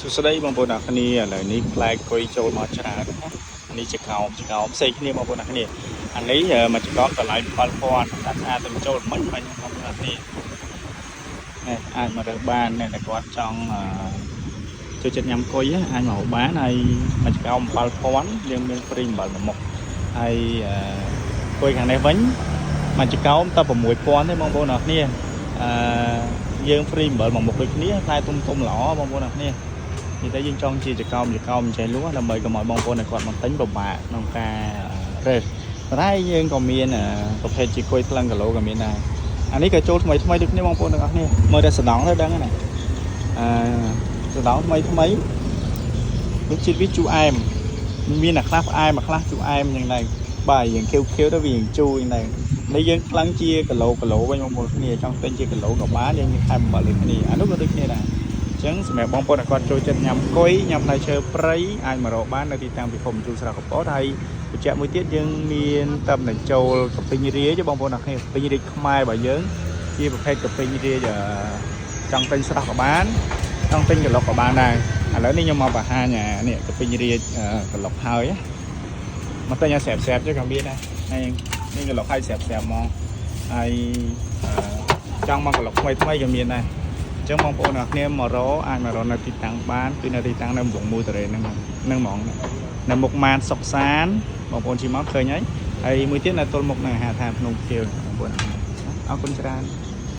សួស្តីបងប្អូនអ្នកគ្នាឥឡូវនេះផ្លែគុយចូលមកច្រើនណានេះចកោមចកោមផ្សេងគ្នាបងប្អូនអ្នកគ្នាអានេះមួយចកោមតម្លៃ7000ស្អាតស្អាតទៅចូលមិញមិញបងប្អូនអ្នកគ្នានេះអាចមករើសបានអ្នកដែលគាត់ចង់ចូលចិត្តញ៉ាំគុយអាចមកបានហើយមួយចកោម7000យើងមាន free អំបិលមួយមុខហើយគុយខាងនេះវិញមួយចកោមតែ6000ទេបងប្អូនអ្នកគ្នាអឺយើង free អំបិលមួយមុខដូចគ្នាផ្លែទុំទុំល្អបងប្អូនអ្នកគ្នា និយាយទៅយើងចង់ជាចកោមចកោមចេះលក់ដើម្បីកុំឲ្យបងប្អូនដែលគាត់មកទិញពិបាកក្នុងការរើសប៉ុន្តែយើងក៏មានប្រភេទជាគុយថ្លឹងគីឡូក៏មានដែរអានេះក៏ចូលថ្មីថ្មីដូចគ្នាបងប្អូនទាំងអស់គ្នាមើលតែសណ្ដងទៅដឹងណាអឺសណ្ដងថ្មីថ្មីរសជាតិវាជូរអែមមានតែខ្លះផ្អែមខ្លះជូរអែមយ៉ាងដែរបាទយើងខៀវខៀវទៅវាយើងជូរយ៉ាងដែរនេះយើងថ្លឹងជាគីឡូគីឡូវិញបងប្អូនគ្នាចង់ទិញជាគីឡូក៏បានយើងមានថែមអំបិលដូចគ្នាអានោះក៏ដូចគ្នាដែរ ចឹងសម្រាប់បងប្អូនដែលគាត់ចូលចិត្តញ៉ាំគុយញ៉ាំផ្លែឈើព្រៃអាចមករកបាននៅទីតាំងពិភពជូស្រះកពតហើយបញ្ជាក់មួយទៀតយើងមានតំណចូលកាពីងរាជបងប្អូនអរគ្នាកាពីងរាជខ្មែររបស់យើងជាប្រភេទកាពីងរាជចង់ទិញស្រស់ក៏បានចង់ទិញក្លុកក៏បានដែរឥឡូវនេះខ្ញុំមកបង្ហាញអានេះកាពីងរាជក្លុកហើយមកទិញឲ្យស្រាប់ស្រាប់ចុះក៏មានដែរហើយនេះក្លុកហើយស្រាប់ស្រាប់ហ្មងហើយចង់មកក្លុកថ្មីថ្មីក៏មានដែរ អញ្ចឹងបងប្អូនអ្នកគ្នាមករកអាចមករកនៅទីតាំងបានគឺនៅទីតាំងនៅវងមូលតរ៉េហ្នឹងហ្នឹងហ្មងនៅមុខម៉ានសុកសានបងប្អូនជិះមកឃើញហើយហើយមួយទៀតនៅទល់មុខនឹងអាហារដ្ឋានភ្នំខៀវបងប្អូនអរគុណច្រើន។